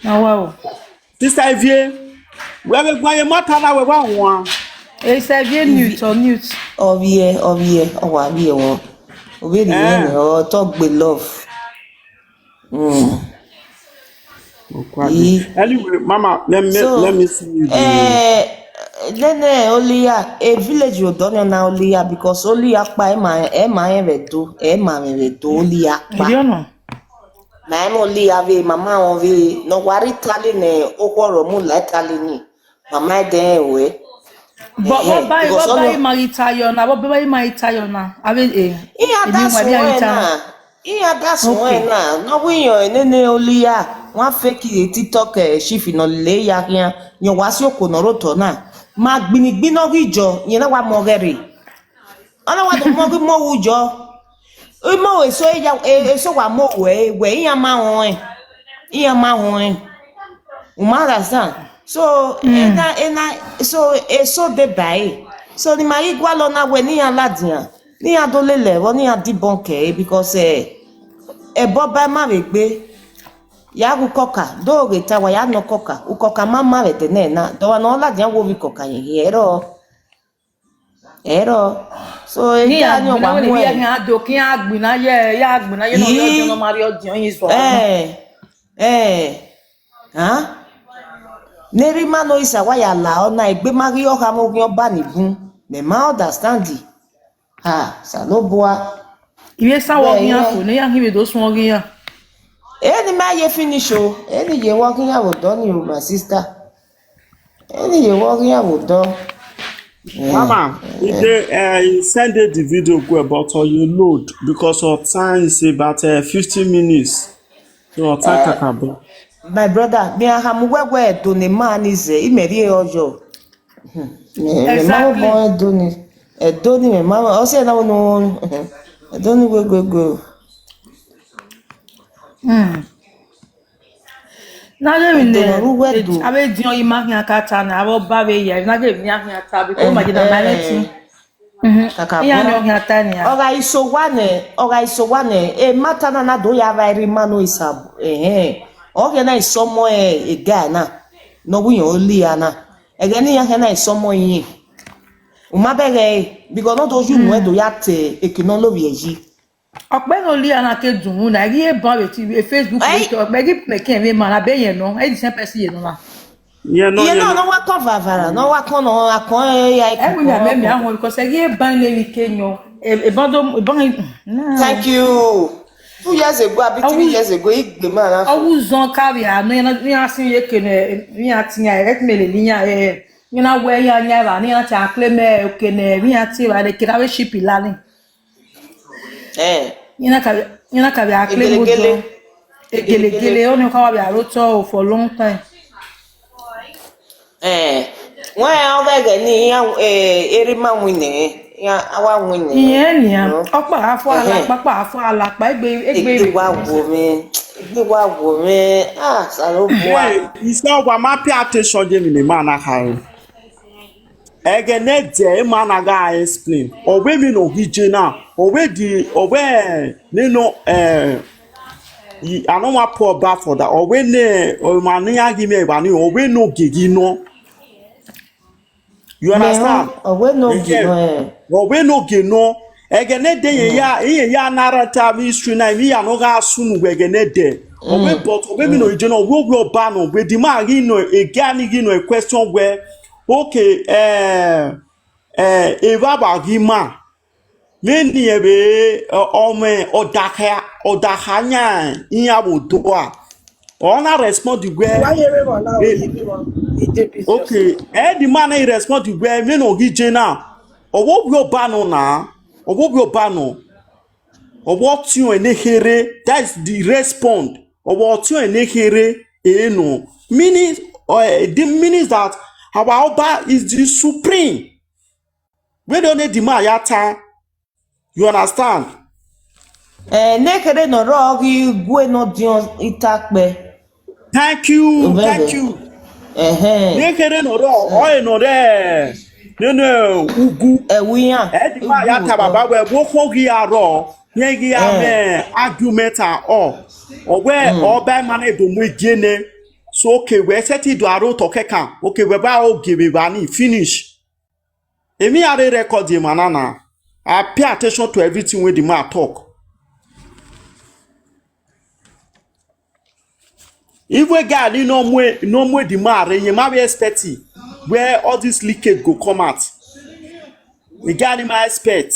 Na wa o. Sister Ivie, we be gwa ye matter na we wa won. Sister Ivie mute or mute. Ovie, ovie, owa vie won. Obi ni o talk be love. Mm. Anyway, Mama, let me so, let me see you. Eh, nene Olia, a village you don't know Olia because Olia pa e ma e ma e ve do, e ma e ve do Olia pa. You don't know. Na emo li ave mama on ve no wari tali ne okworo mu la tali ni. Mama e de we. But what by what by my Italian? What by my Italian? I mean, eh. Iya that's why na. Iya that's why na. No we yo nene Olia. Wan fake e TikTok eh shifi no le ya kian. Yo wasi oko no roto na. Ma gbinigbin no gijo. Yen na wa mo gere. Ona wa do mo gi mo wujo. Imo eso ya eso wa mo we we iya ma won e. Iya ma won e. Umara san. So ena ena so eso de bai. So ni ma igwa lo na we ni ya ladian. Ni ya do lele wo ni ya di bonke because eh e bo ba ma we gbe. Ya gu koka do ge ta wa ya no koka. U koka ma ma we de ne na. Do wa no ladian wo vi koka yin ero. Ero. So e ni ya ni o wa mu e. Ya do ki agbina ye ya agbina ye no yo no mari o di yin so. Eh. Eh. Ha? Neri ma no isa wa ya la o na egbe ma ri o ha mo gin oba ni gun. Me ma understand. Ha, sa lo bua. Iwe sa wo gin ya ko ni ya ki mi do sun o gin ya. Eni ma ye finish o. Eni ye wo gin ya wo do ni o my sister. Eni ye wo gin ya wo do. Mama, you dey uh, you send the video go, but uh, you load because of time is about uh, fifty minutes. So uh, time kakabo. My brother, mi ahamu wewe do ne man is imeri ojo. Exactly. Mo do ni. E do ni me mama. O se na no. E do ni we go go. Nage mi ne abe dion ima hia kata na abo ba be ya nage mi hia ta bi ko ma jina mare ti. Mhm. Kaka iya no hia ta ni a. Oga iso wane, oga iso wane. E mata na na do ya ba ri mano isabu. Eh eh. Oge na isomo e e ga na. No bu yan oli ana. Ege ni ya he na isomo yin. Uma bege because no do you know do ya te e kino lo bi e yi. Ọkpẹ na oli ana ke dun na ri e ban we ti e Facebook we to ọkpẹ gi me ke me ma na be yen no e di sen person yen no la. Yen no yen no no wa kon vavara no wa kon no wa kon e ya e. E wi na me me ahun because e ri e ban le ri ke nyo e ban do e ban. Thank you. Two years ago abi three years ago igbe ma na. Owu zon ka wi a no yen na ni asin ye ke ne ni atin ya e me le ni ya e. Ni na we ya nya ba ni atin akle me ke ne ni atin ba le ke ka we ship la ni. Eh. Nyina ka nyina ka bia kle mo do. Egelegele. Egelegele o ne ka wa bia ro to o for long time. Eh. Wen a ga ga ni ya eh eri ma win eh. Ya awa win eh. Iye ni a. Opa afọ ala papa afọ ala pa egbe egbe. Egbe wa wo mi. Egbe wa wo mi. Ah, salo bua. Hey, isa wa ma pay attention je mi ni ma na ka. Egene de emana ga explain. Owe mi no hije na. Owe di owe ni no eh. I no wan pour back for that. Owe ne o ma ni agi me ba ni owe no gigi no. You understand? Owe no gigi no. Owe no gigi no. Egene de ye ya ye ya narrative history na mi ya no ga sunu we egene de. Owe but owe mi no hije no owe owe oba no we di ma gi no e ga ni gi no e question we. Okay, eh, eh, e baba gi ma. Me ni e be ome odaka odaka nya iya bo do a. Ona respond the way. Why everyone now? Okay, eh, the man he respond the way. Me no gi je na. Owo bi oba no na. Owo bi oba no. Owo ti o ene here. That is the respond. Owo ti o ene here. Eh no. Meaning, uh, the meaning is that our Oba is the supreme. We don't need the man yata. You understand? Eh, nekere no ro gi gwe no dion itakpe. Thank you, thank you. Eh eh. Nekere no ro o e no re. No no ugu. E wiyan. Eh, the man yata baba we wo ko gi aro. Ye gi ame argument a o. O we o be man e do mu gene. So okay, we set it do aro to kekan. Okay, we ba o give me bani finish. Emi are record the man na. I pay attention to everything wey the man talk. If we get ni no mwe no mwe the man are yen ma be expect where all this leakage go come out. We get ni ma expect.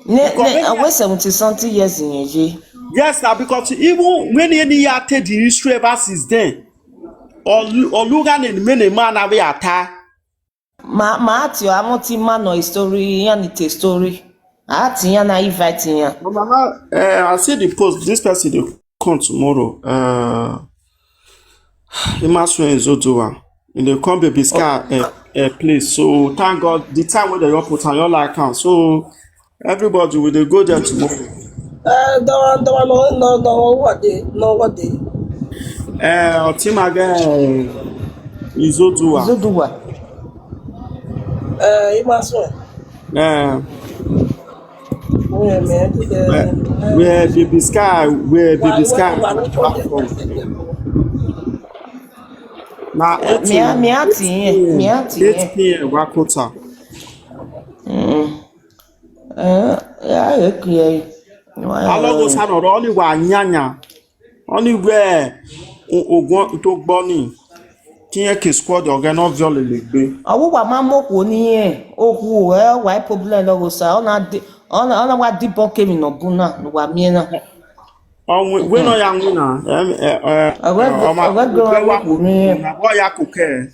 Ne ne awe seventy something years in ye. Yes, na because even when any year take the history ever since then, Oluga ne mene man na we ata. Ma ma ati o amo ti ma no story yan ni te story. Ati yan na invite yan. Mama, uh, I see the post. This person dey come tomorrow. Uh, Imasun Ezodowa. He dey come baby scar uh, uh, place. So thank God the time wey dem don put am, you like am. So everybody we dey go there tomorrow. Eh, dawa dawa no no no what dey no what dey. Eh, Otima guy Izoduwa. Izoduwa. Eh, Imasun. Eh. Where baby sky, where baby sky. Na eight p.m. Eight p.m. Wakota. Mm. Eh, ya ekiri. Alogo sano roni wa nyanya. Oni we ogun to gbo ni. Kiyen ke squad oge no viole legbe. Awu wa ma mo ko ni e. Oku e wa problem lo go sa. Ona de ona ona wa di bon kemi no buna no wa mi na. Onwe we no ya nwi na. Em eh eh. Awe awe go wa ko ni. Na wa ya ko ke.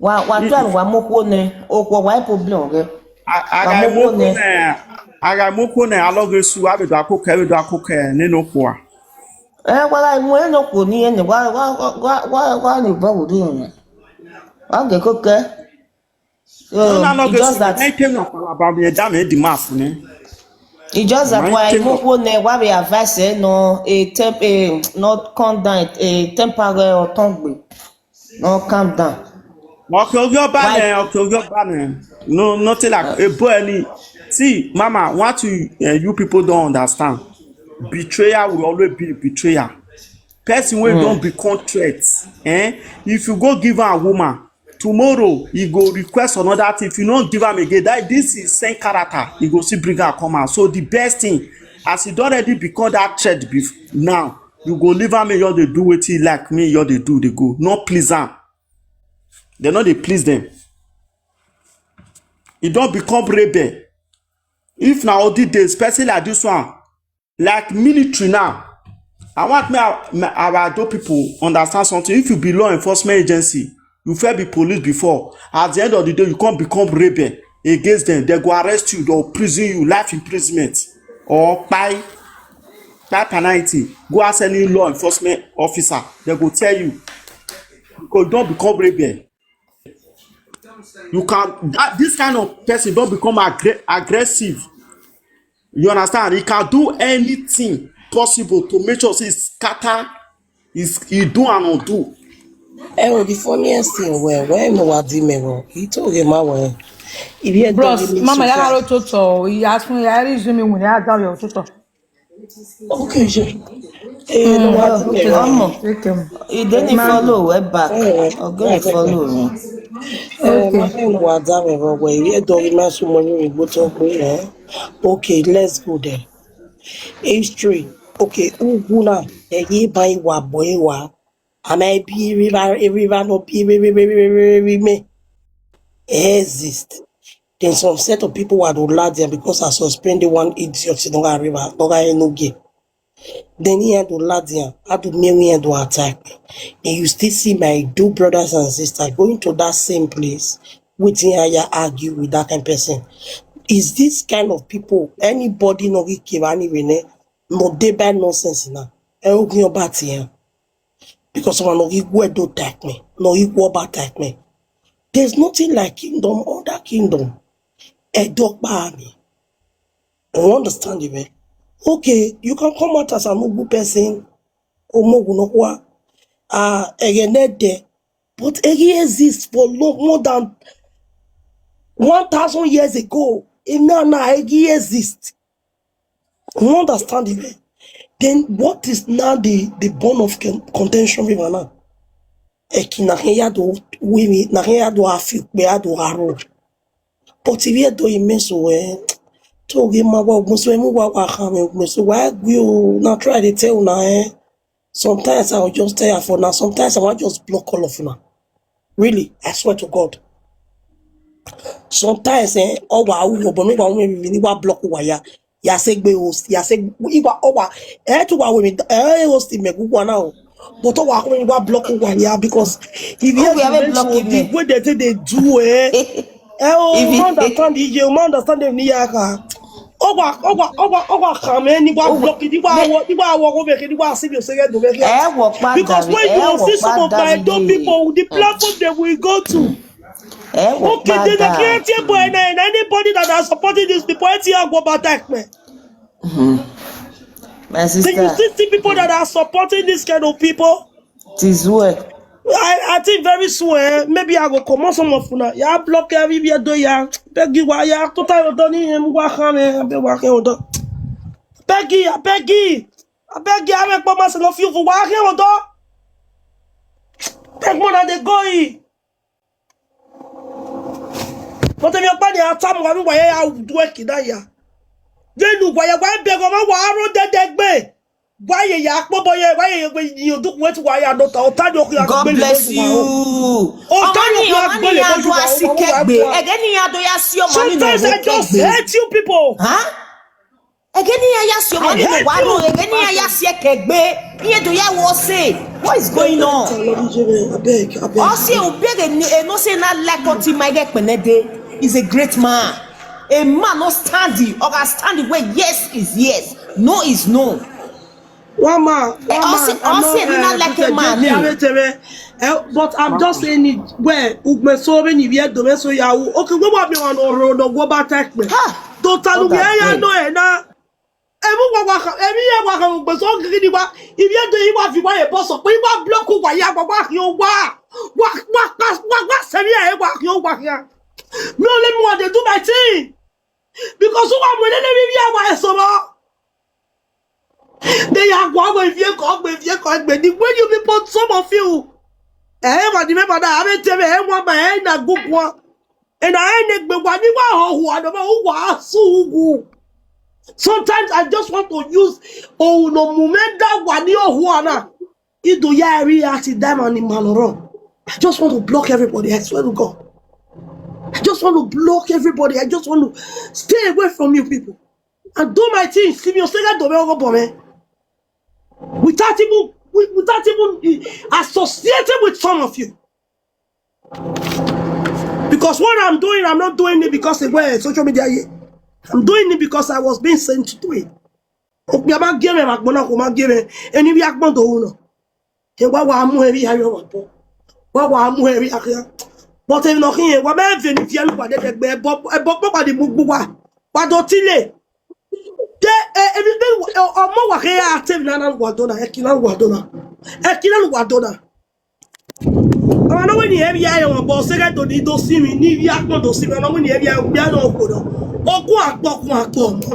Wa wa try wa moko ne. O ko wa problem ge. Wa Agai moko moko ne. ne. Agai moko ne aloge su abe do akoke abe do akoke ne no kwa. Eh, wa la mo no ko ni ene wa wa wa wa wa ni ba wo do ne. Wa ge ko ke. No na So it aloge su just that na item na kwa ba me da me di mafu ne. it just that Na wa item na mo ko ne wa be advice eh, no a temp a not calm down a temporary or tongue no calm down. Okay, okay, Why? bane, okay, okay, bane. No, nothing like a boy any. See, mama, what you uh, you people don't understand. Betrayal will always be betrayal. Person wey don become threat, eh? If you go give am woman, tomorrow he go request another thing. If you no give am again, that this is same character. He go still bring am come out. So the best thing, as he don already become that threat bef- now, you go leave am make you dey do wetin he like, make you dey do dey go. No please am. They no dey please them. E don become rebel. If na all these days, person like this one, like military now, I want me, me our Edo people understand something. If you be law enforcement agency, you first be police before. At the end of the day, you come become rebel against them. They go arrest you, they'll prison you, life imprisonment, or pay, pay penalty. Go ask any law enforcement officer. They go tell you. Because you don't become rebel. You can that this kind of person don't become aggre- aggressive. You understand? He can do anything possible to make sure say scatter is he do and undo. Ẹ ò the funniest thing wẹ̀ wẹ́ mo wà dì mí wọ̀ kì í tó rè má wẹ̀. Ibi ẹ̀ Bros, dọ́rí mi mama, sùn ya fún haro toto. Ya sun ya ri zumi wuni ya ga yo toto. Okay, ṣe. Ẹ mo wà dì mí wọ̀. Omo, Take him. e dey ni follow we back. Ogo dey follow me. Ẹ má bẹ́ẹ̀ mo wà dà mí wọ̀ wẹ̀ ibi ẹ̀ dọ́rí má sùn mo ní ìgbó tó pé ẹ̀. Okay, let's go there. History. Okay, ugwu náà ẹ̀yìn bá ìwà bọ̀ ìwà. Àmọ́ ẹbí rírà rírà náà bí rírà rírà rírà exist. Then some set of people were to laugh there because I suspended one idiot in Oga River, Oga Enoge. Then he had to laugh there, had to make me had to attack me. And you still see my two brothers and sisters going to that same place, waiting here argue with that kind of person. Is this kind of people, anybody no give anyway, no dey by nonsense now. Ẹ ó gbin ọba tìyẹn. Because someone no equal do attack me, no equal back attack me. There's nothing like kingdom under kingdom. Ẹ dọ́gba mi. I understand you, man. Okay, you can come out as an Ugwu person. Omogunokwa. Uh, again, there. But Egi exists for no more than one thousand years ago. And now, now Egi exists. You understand it? Then what is now the the bone of con- contention with now? Eki na he ya do wimi na he ya do afi pe ya do aro. But if you do imeso eh to give my work musu emu wa wa ha me musu wa gwi o na try dey tell una eh. Sometimes I will just tell you for now. Sometimes I want just block all of una. Really, I swear to God. Sometimes eh, ọwa awụghị obodo ngwa ụmụ ebiri n'igwa block ụwa ya ya sị gbe host ya sị igwa ọwa eh to wa women eh host me gwa now. But ọwa ahụ ngwa block ụwa ya because if you Ogo ya have be to block mention the me. Way they say they do eh eh oh If you you understand the you understand them ni ya ka ọwa ọwa ọwa ọwa ka me ni gwa Ogo block ni gwa me wo ni gwa wo go be ni gwa si bi o se do be eh wo pa because dari when eh you wo see some pa of my dari Edo ye. people, the platform they will go to. Eh wo Okay, pa then I dari. can't tell boy now. And anybody that are supporting this people, it's your go back attack me. My Then you sister, still see people that are supporting this kind of people. it is well. I, I think very soon, eh, maybe I go come on some of una. Ya block everywhere do ya. Beg you why ya to tell you don't even go come eh, be working on the. Beg you, I beg you. I beg you, I make my son of you for working on the. Beg one and they go in. But if you buy the atam, why why ya do it kidaya? Then you why why beg of a war on the dead bay. Why ye ya kpo boy why ye you do what why ya not o ta do ya God bless you. O ta Omani do ya omani ya do asikegbe. Egeni ya do ya si omani no Sometimes I just kegbe. Hate you people. Huh? Egeni ya Yes, your money no waro. Any ya ya sie kegbe. Iye do ya wo say. What is going on? Abeg, abeg. Ose obere ni e no say na like oti my get penede is a great man. A man no stand the or stand the way yes is yes, no is no. One man, one Eh, Ose- man, I Ose know, ni na eh, like a Mister man, J J eh. Abetere, eh, but I'm just saying it. Where Ugme so many we do me so ya. Okay, what about me on oro no go back take me. Ha! Don't tell Oh, me God, I God. Know eh na. Emu wa wa ka, emi ya wa ka Ugme so gidi wa. If you do you wa fi wa e boss, but you wa block wa ya wa wa yo wa. Wa wa wa wa wa se mi e wa yo wa ya. No, let me want to do my thing. Because who am we let me ya wa so mo. They are one way if you come with you come with the way you people, some of you. Eh, but remember that I tell me eh one by eh na good one. And I ne gbe wa ni wa ho hu adama hu wa su hu. Sometimes I just want to use oh no mumenda wa ni ohu ana. Ido ya ri ati diamond in maloro. I just want to block everybody. I swear to God. I just want to block everybody. I just want to stay away from you people. And do my thing. See me, Osega Dome Ogo Bome. Without even, wi- without even eh, associating with some of you. Because what I'm doing, I'm not doing it because of where social media. Here. I'm doing it because I was being sent to do it. Okpia ma gere ma gbona ko ma gere. Eni bi agbon do uno. Ke wa wa mu eri ayo wa po. Wa wa mu eri akia. But if no kin wa me veni fi anu wa de de gbe bo e bo po pa di mu gbu wa. Wa do tile. Ke e e bi be o mo wa ke ya te na na wa do na. E ki na wa do na. E ki na wa do na. Ọmọ náà wọ́n ní ẹ̀rí ayé wọn bọ̀ ṣẹ́gẹ́ tó ní tó sí mi ní ibi àpọ̀ tó sí mi ọmọ wọ́n ní ẹ̀rí ayé òbí àná òkò náà. Okun àpọ̀ okun àpọ̀ ọmọ.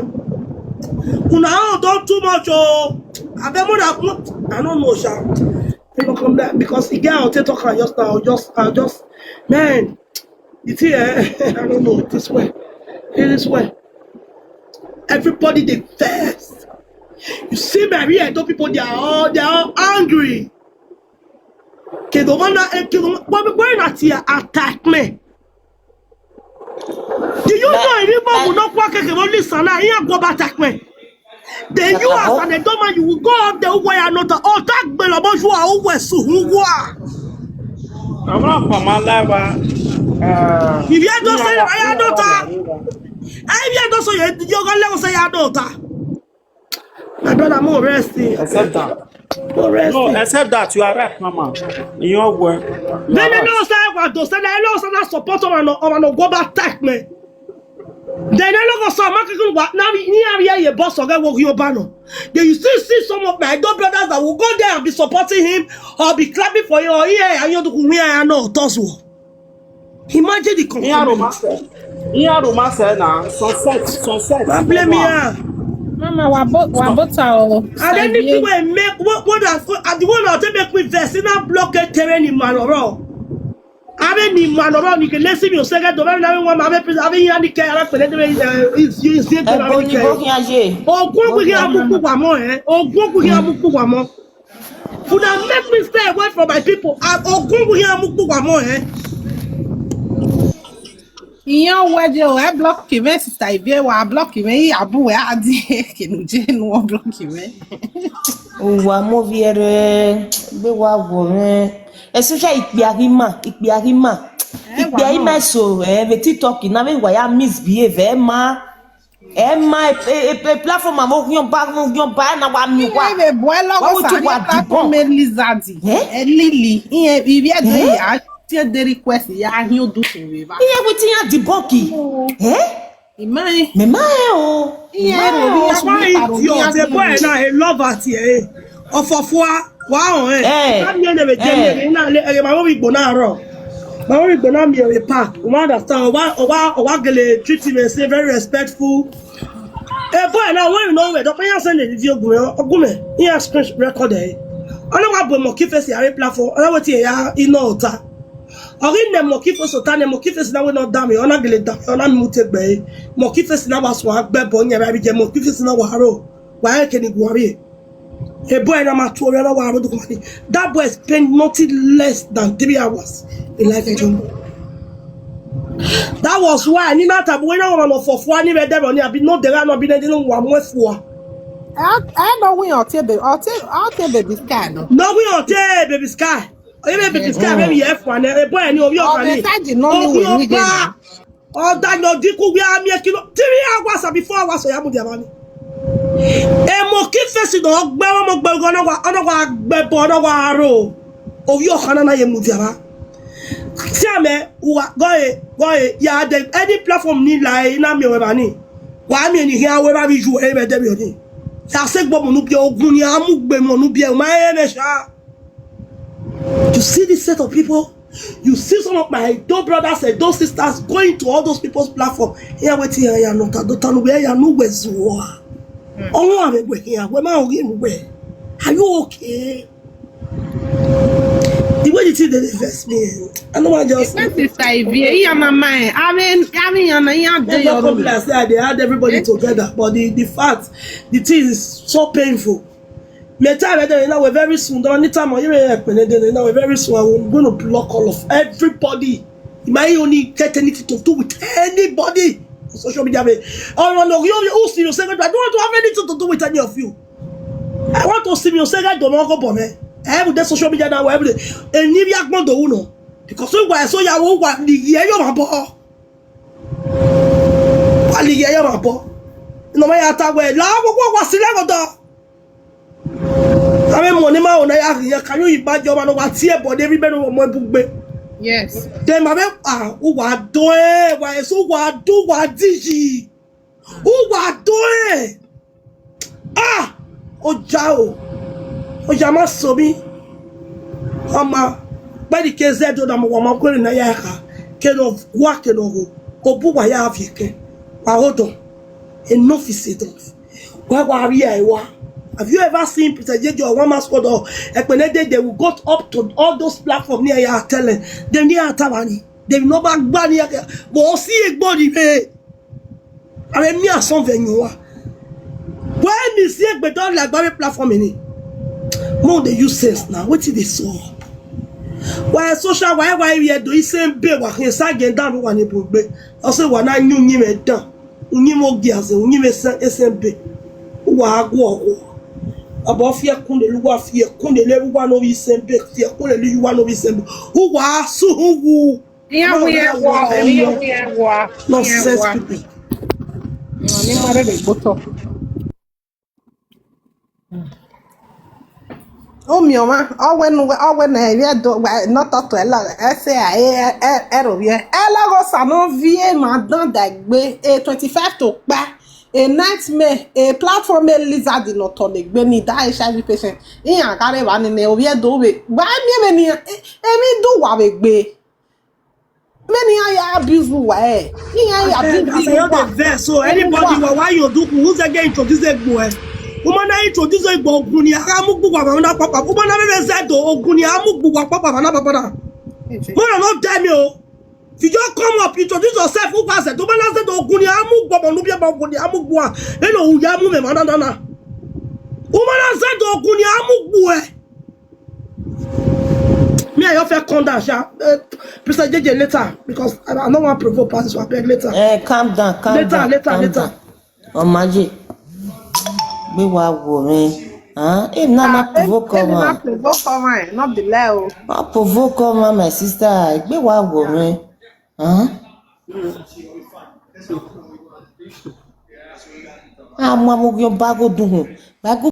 Una own don too much o. Abeg more than I don't know sha. People come back because e get out take talk am just now just I just man. You see eh, I don't know this way. It is way. Everybody dey vex. You see my real though people they are all they are all angry. Kedo mana e kedo mana boy boy na ti attack me. Do you know any man will not walk again only sana here go back attack me? Then you as an Edoma you will go up there where I know the attack me lo boju a o we su hu wa. I'm not from my life. Uh, If you don't say I don't ta. I you don't say you go level say I don't ta. My brother more resting. Accept that. More resting. No, accept that. You are right, Mama. In your way. You Then are I know right. say what to say I know say support of no of no go back attack me. Then I know so make you what now ni are here boss okay work your banner. Then you still see some of my adult brothers that will go there and be supporting him or be clapping for you or here and you do we are no toss. Imagine the Ihe a compliment. romance. Ihe a romance na sunset, sunset. Don't blame me. Ah. Mama, wa bo wa bota o. And anything wey make what what has and the one that take make me vex na block it terrain in Maloro. Abe ni Maloro ni ke lesi mi o sege do na mi wa ma be pe abe ya ni ke ara pele de is is is de na Ẹ̀gbọ́n mi ní bó ke. kí a ṣe. Ogun ku ya mu ku wa mo eh. Ogun ku ya mu ku wa mo. Una make me stay away from my people. Ah, Ogun ku ya mu ku wa mo eh. Iyan weje o, e block me sister, ibe wa block me, abu we adi ke no je no block me. Uwa mo viere gbe wa wo re. Especially ikpe arima, ikpe arima. Ikpe arima so eh be TikTok na me wa ya misbehave eh ma. Eh ma e e e platform amo yan ba mo yan ba na wa mi wa. Ibe boy lo Why ko would sa you ni want platform debunk? Me lizard. Eh? E lili, iye ibi e do Eh? ya tie the request ya hin o du se we ba. Iye wetin ya debunk? Eh? Imai. Me ma eh o. Iye Oh, ro why idiot? A boy na a lover tie. Ofofua. Wow, eh. Eh. That me never tell Eh. me na le eh ma wi gbo na ro. Ma wi gbo na mi e park. You understand? Wa wa wa gele treat me say very respectful. A boy now when you know we don't pay send the video ogun ogun me. He has screen record eh. Ona wa bo mo ki face ya platform. Ona wetin ya ino ota. Ori ne mo ki face ota ne mo ki face na we no dam e. Ona gele dam e. Ona mi mu te gbe. Mo ki face na wa so agbe bo nya ba bi je mo ki face na wa ro. Wa e ke ni gwo ri. A boy na ma tu ori na wa ro do ko ni. That boy spent nothing less than three hours in life at home. That was why ni na tabu we na wa no fo fo ni be de ni abi no de ra no bi de ni wa mo fo. I, I know we on table. I'll tell, I'll tell baby Sky no. No, we on table, baby Sky. Oh, yeah, baby Sky, baby, F one, eh, boy, I know you're Ọ̀rẹ́ Sájì náà ní wèé nígbè náà. Ọ̀dà yóò dínkù wí àmì ẹ̀kí lọ. Three hours àbí four hours ọ̀yà mú di àbá mi. Èmo kí fèsì náà gbẹ́ wọn mọ̀ gbẹ́ wọn náà wà gbẹ́ bọ̀ náà wà rò. Òbí ọ̀kan náà yẹ mú di àbá. Tí a mẹ́ wà gọ́yè gọ́yè yà á dé any platform ní ìlà ẹ̀ iná mi ò wẹ̀ bá ní. Wà á mi ò ní hí àwọn ẹ̀rọ mi ju ẹ̀rọ mi dẹ́bi òní. Yà á sẹ́ gbọ́ mọ̀nú bí ogun ni a mú gbé mọ̀nú bí ẹ̀ máa ẹ̀ mẹ́ ṣá. You see this set of people? You see some of my Edo brothers and Edo sisters going to all those people's platform. Here, wait here, you are not Adotanu, where you are no where you are. Oh, I'm here. Where my own where? Are you okay? The way the thing they vex me, eh, I know I just. That is Ivy. Yeah, my mind. I mean, I mean, I'm not They don't come like say they had everybody together, but the, the fact, the thing is so painful. Me tell you now, very soon. Don't need time. You know, very soon. I'm going to block all of everybody. You might only get anything to do with anybody on social media. Oh no, no, you, you see, you say, I don't want to have anything to do with any of you. I want to see you say that don't go for me. Every day social media now, every day. And if you are going to know, because we were so you were the year you were born. Wali ye yo mabo. No ma ya ta we la wo wo wa sile go do. Ame mo ni ma o na ya ya ka yo iba jo ma no wa tie bo de bi be no mo bugbe. Yes. Then ma be ah u wa do e wa eso wa do wa diji. U wa do e. Ah! Ó já o. Ó já má sọ mí. Ọmọ pẹ́ẹ́nì ké zẹ́dọ̀ náà mo wà máa kúrò náà yà ká. Kẹ́nà wá kẹ́nà o. Kò bú wà yà á fi kẹ́. Wà ó dùn. Enough is enough. Wá wá rí ẹ̀ wá. Have you ever seen Peter Jeje or One Man Squad or Ekpenede? They will go up to all those platforms near your talent. They near Atawani. They will not back ban here. But see a body. Are me as some venue. When you see a better like Barry platform in it, more the use sense now. What is this so? Why social? Why why we are doing same pay? What can say again? That one in Bugbe. I say one I knew him a done. Unyi mo giaze, unyi me S M B. Uwa agwo agwo. Abo fie kunde luwa fie kunde le uwa no S M B. Fie kunde lu uwa no S M B. Uwa su uwu. Iya we wa, iya we wa. Nonsense people. Ni mare de boto. Omioma, owen owen na ere do not talk to ela ese a ero vie. Ela go sano vie ma dan dagbe e twenty-five to pa. A nightmare, a platform a lizard no to le gbe ni that H I V patient. Iya kare ba ni ne ovie do we. Ba mi be ni e mi do wa we gbe. Many I abuse who I. Me I I say abuse you dey vex. So anybody wa why you do who say get introduce egbo eh? Woman na introduce egbo ogun ni ara mu gbugbo wa na papa. Woman na me say do ogun ni amu gbugbo wa papa na papa na. Woman no tell me o. If you just come up, introduce yourself. Who was it? Woman na say do ogun ni amu gbugbo nu bi ogun ni amu gbugbo. E no ya mu me ma na na na. Woman na say do ogun ni amu gbugbo eh. Me I offer come down sha. Uh, Mister J J later because I, I don't want provoke pass this one. Abeg later. Eh, calm down, calm Later, down, later, calm later. down. Ọmọye, gbé wa wò mí. Huh? Èmi náà má provoke ọmọ. Not the level. Má provoke ọmọ, my sister. Gbé wa wò mí. Huh? Àmọ́ mo yan bágo dùn hùn. Bágo